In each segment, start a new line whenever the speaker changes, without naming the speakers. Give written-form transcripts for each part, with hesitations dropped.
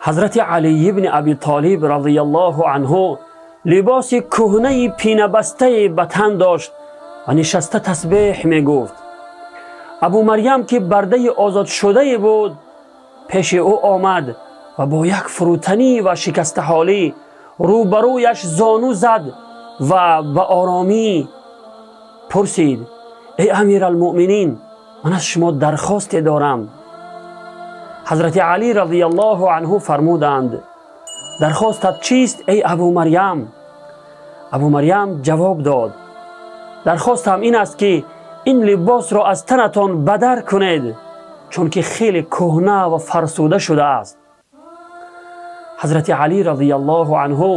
Ҳазрати Алӣ ибни Абӣ Толиб разияллоҳу анҳу либоси кӯҳнаи пинабастае ба тан дошт ва нишаста тасбеҳ мегуфт. Абу Марьям, ки бардаи озодшудае буд, пеши ӯ омад ва бо як фурӯтанӣ ва шикастаҳолӣ рӯбарӯяш зону зад ва ба оромӣ пурсид: эй Амиралмуъминин, ман аз шумо дархосте дорам. Ҳазрати Алӣ разияллоҳу анҳу фармуданд: дархостат чист, эй Абу Марьям? Абу Марьям ҷавоб дод: дархостам ин аст, ки ин либосро аз танатон бадар кунед, чунки хеле кӯҳна ва фарсуда шудааст. Ҳазрати Алӣ разияллоҳу анҳу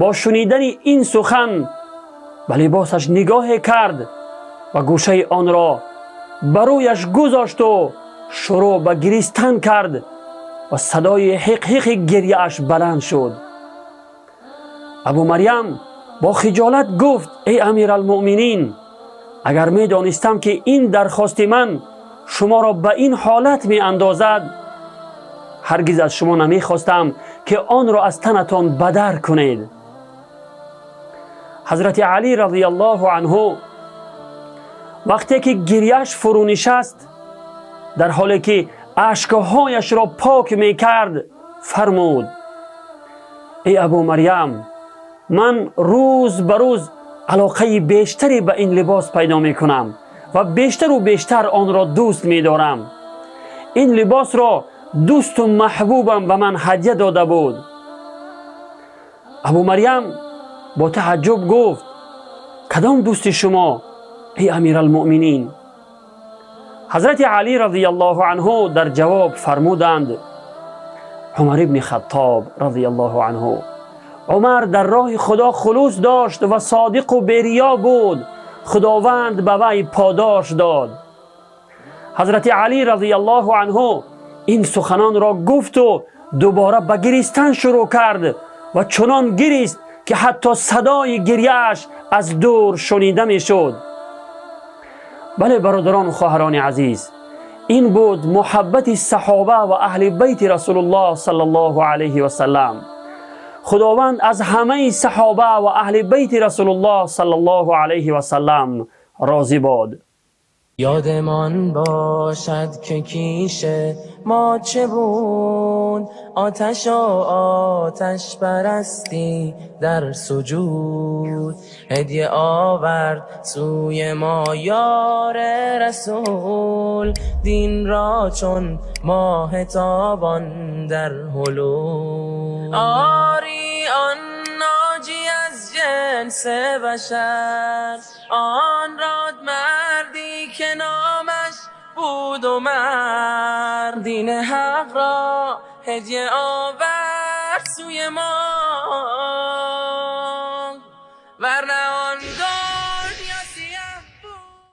бо шунидани ин сухан ба либосаш нигоҳе кард ва гӯшаи онро ба рӯяш гузошту шурӯъ ба гиристан кард ва садои ҳиқ-ҳиқи гирьяаш баланд шуд. Абу Марьям бо хиҷолат гуфт: эй Амиралмуъминин, агар медонистам, ки ин дархости ман шуморо ба ин ҳолат меандозад, ҳаргиз аз шумо намехостам, ки онро аз танатон бадар кунед. Ҳазрати Алӣ разияллоҳу анҳу вақте ки гирьяш фурӯ нишаст, дар ҳоле ки ашкҳояшро пок мекард, фармуд: эй Абу Марьям, ман рӯз ба рӯз алоқаи бештаре ба ин либос пайдо мекунам ва бештару бештар онро дӯст медорам. Ин либосро дӯсту маҳбубам ба ман ҳадя дода буд. Абу Марьям бо таъаҷҷуб гуфт: кадом дӯсти шумо, эй Амиралмуъминин? Ҳазрати Алӣ разияллоҳу анҳу дар ҷавоб фармуданд: Умар ибни Хаттоб разияллоҳу анҳу. Умар дар роҳи Худо хулус дошт ва содиқу бериё буд. Худованд ба вай подош дод. Ҳазрати Алӣ разияллоҳу анҳу ин суханонро гуфту дубора ба гиристан шурӯъ кард ва чунон гирист, ки ҳатто садои гирьяаш аз дур шунида мешуд. Бале, бародарону хоҳарони азиз, ин буд муҳаббати саҳоба ва аҳли байти Расулуллоҳ саллаллоҳу алайҳи васалам. Худованд аз ҳамаи саҳоба ва аҳли байти Расулуллоҳ саллаллоҳу алайҳи васалам розӣ бод.
یادمان باشد که کیش ما چه بود، آتش و آتش پرستی در سجود. هدیه آورد سوی ما یار رسول، دین را چون ماه تابان در حلول. آری، آن ناجی از جنس بشر، آن راد مردی که نامش بود عمر. دین حق را هدیه آورد سوی ما.